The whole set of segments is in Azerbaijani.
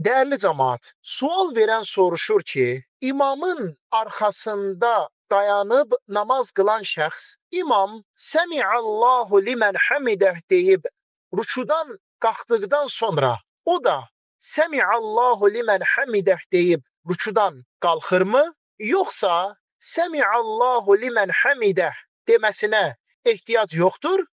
Dəyərli camaat, sual verən soruşur ki, imamın arxasında dayanıb namaz qılan şəxs, imam Səmiallahu limən həmidəh deyib rükudan qalxdıqdan sonra o da Səmiallahu limən həmidəh deyib rükudan qalxırmı? Yoxsa Səmiallahu limən həmidəh deməsinə ehtiyac yoxdur?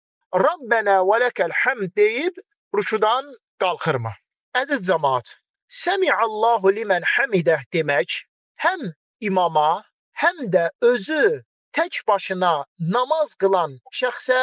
Rabbənə və ləkəl həmd deyib rükudan qalxırmı? Əziz camaat, Səmiallahu limən həmidəh demək həm imama, həm də özü tək başına namaz qılan şəxsə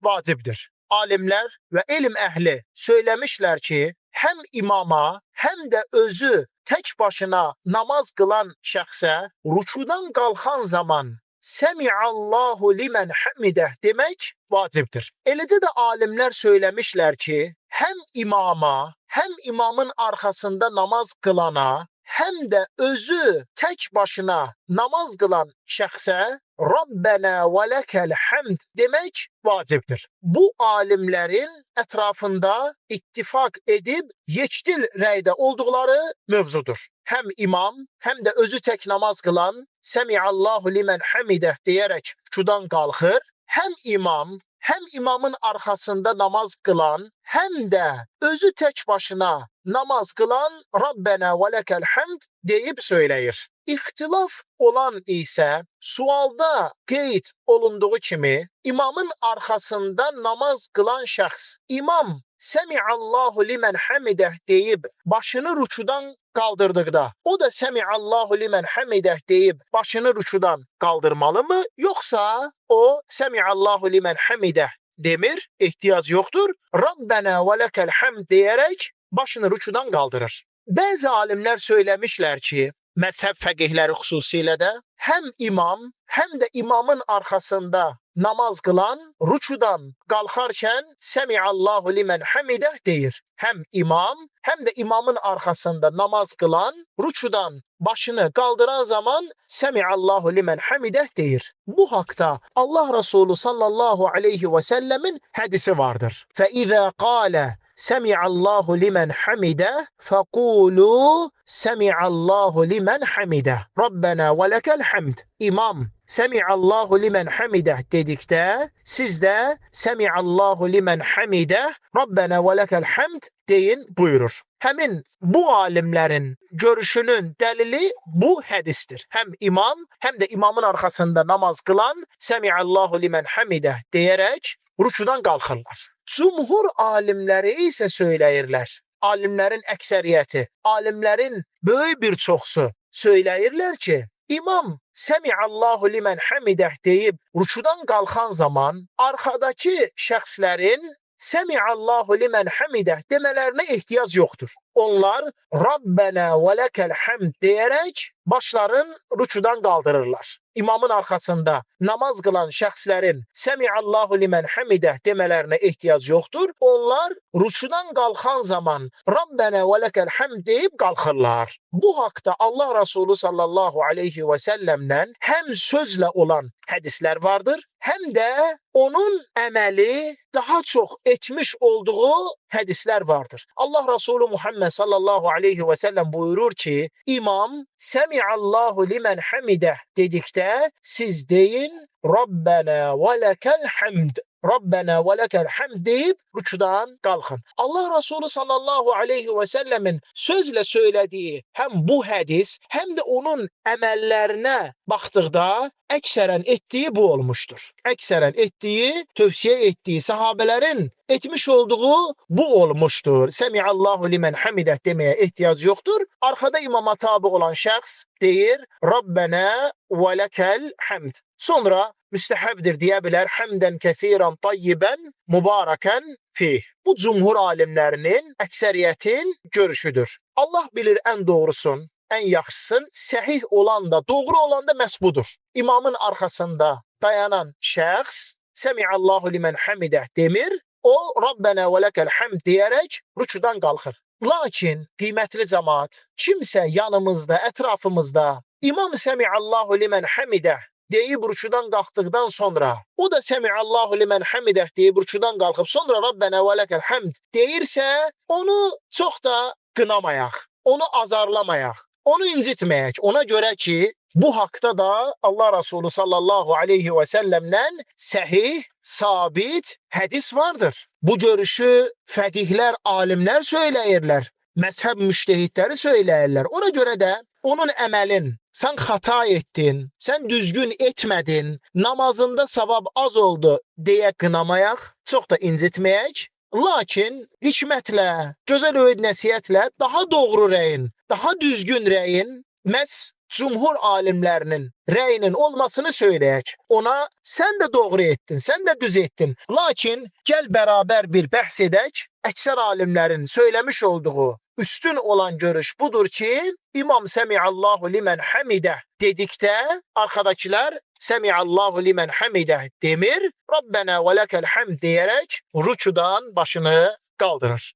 vacibdir. Alimlər və elm əhli söyləmişlər ki, həm imama, həm də özü tək başına namaz qılan şəxsə rükudan qalxan zaman Səmiallahu limən həmidəh demək vacibdir. Eləcə də alimlər söyləmişlər ki, həm imama, həm imamın arxasında namaz qılana, həm də özü tək başına namaz qılan şəxsə Rabbənə və ləkəl həmd demək vacibdir. Bu alimlərin ətrafında ittifaq edib yekdil rəydə olduqları mövzudur. Həm imam, həm də özü tək namaz qılan Səmiallahu limən həmidəh deyərək rükudan qalxır. Həm imam, həm imamın arxasında namaz qılan, həm də özü tək başına namaz qılan Rabbənə və ləkəl həmd deyib söyləyir. İxtilaf olan isə sualda qeyd olunduğu kimi imamın arxasında namaz qılan şəxs, imam Səmiallahu limən həmidəh deyib başını rükudan qaldırdıqda, o da Səmiallahu limən həmidəh deyib başını rükudan qaldırmalı mı? Yoxsa o Səmiallahu limən həmidəh demir, ehtiyac yoxdur. Rabbənə və ləkəl həmd deyərək başını rükudan qaldırır. Bəzi alimlər söyləmişlər ki, məzhəb fəqihləri xüsusilə də həm imam, həm də imamın arxasında namaz qılan rükudan qalxarkən Səmiallahu limən həmidəh deyir. Həm imam, həm də imamın arxasında namaz qılan rükudan başını qaldıran zaman Səmiallahu limən həmidəh deyir. Bu haqda Allah Resulü sallallahu aleyhi və səlləmin hədisi vardır. Fəizə qalə Səmiallahu limən həmidə fəqulu Səmiallahu limən həmidə. Rabbənə və ləkəl həmd. İmam Səmiallahu limən həmidə dedikdə siz də Səmiallahu limən həmidə Rabbənə və ləkəl həmd deyin buyurur. Həmin bu alimlərin görüşünün dəlili bu hədisdir. Həm imam, həm də imamın arxasında namaz qılan Səmiallahu limən həmidə deyərək rükudan qalxırlar. Cumhur alimləri isə söyləyirlər. Alimlərin əksəriyyəti, alimlərin böyük bir çoxsu söyləyirlər ki, imam Səmiallahu limən həmidəh deyib rükudan qalxan zaman arxadakı şəxslərin Səmiallahu limən həmidəh demələrinə ehtiyac yoxdur. Onlar Rabbənə və ləkəl həmd deyərək başların rükudan qaldırırlar. İmamın arxasında namaz qılan şəxslərin Səmiallahu limən həmidəh demələrinə ehtiyac yoxdur. Onlar rükudan qalxan zaman Rabbənə və ləkəl həmd deyib qalxırlar. Bu haqda Allah Resulü sallallahu aleyhi və səlləmdən həm sözlə olan hədislər vardır, həm də onun əməli daha çox etmiş olduğu hədislər vardır. Allah Resulü Muhammed sallallahu aleyhi və səlləm buyurur ki, imam Səmiallahu limən həmidəh dedikdə siz deyin Rabbənə və ləkəl həmd. Rabbənə və ləkəl həmd deyib rükudan qalxın. Allah Resulü sallallahu aleyhi və səlləmin sözlə söylədiyi həm bu hədis, həm də onun əməllərinə baxdıqda əksərən etdiyi bu olmuşdur. Əksərən etdiyi, tövsiyə etdiyi sahabələrin etmiş olduğu bu olmuşdur. Səmiallahu limən həmidəh deməyə ehtiyac yoxdur. Arxada imama tabi olan şəxs deyir Rabbənə və ləkəl həmd. Sonra müstəhəbdir deyə bilər həmdən kəsiran tayyibən mübarakən fih. Bu cumhur alimlərinin əksəriyyətin görüşüdür. Allah bilir ən doğrusun, ən yaxşısın, səhih olan da, doğru olan da məhz budur. İmamın arxasında dayanan şəxs Səmiallahu limən həmidəh demir, o Rabbənə və ləkəl həmd deyərək rükudan qalxır. Lakin qiymətli camaat, kimsə yanımızda, ətrafımızda İmam Səmiallahu limən həmidəh deyib rükudan qalxdıqdan sonra, o da Səmiallahu limən həmidəh deyib rükudan qalxıb sonra Rabbənə və ləkəl həmd deyirsə, onu çox da qınamayaq. Onu azarlamayaq, onu incitməyək. Ona görə ki, bu haqda da Allah Resulü sallallahu aleyhi və səlləmdən səhih, sabit hədis vardır. Bu görüşü fəqihlər, alimlər söyləyirlər. Məzhəb müştehidləri söyləyirlər. Ona görə də onun əməlin, sən xata etdin, sən düzgün etmədin, namazında savab az oldu deyə qınamayaq, çox da incitməyək. Lakin hikmətlə, gözəl öyüd nəsihətlə daha doğru rəyin, daha düzgün rəyin məhz cümhur alimlərinin rəyinin olmasını söyləyək. Ona sən də doğru etdin, sən də düz etdin. Lakin gəl bərabər bir bəhs edək. Əksər alimlərin söyləmiş olduğu üstün olan görüş budur ki, İmam Səmiallahu limən həmidə dedikdə arxadakılar Səmiallahu limən həmidə demir, Rabbənə və ləkəl həmd deyərək rükudan başını qaldırır.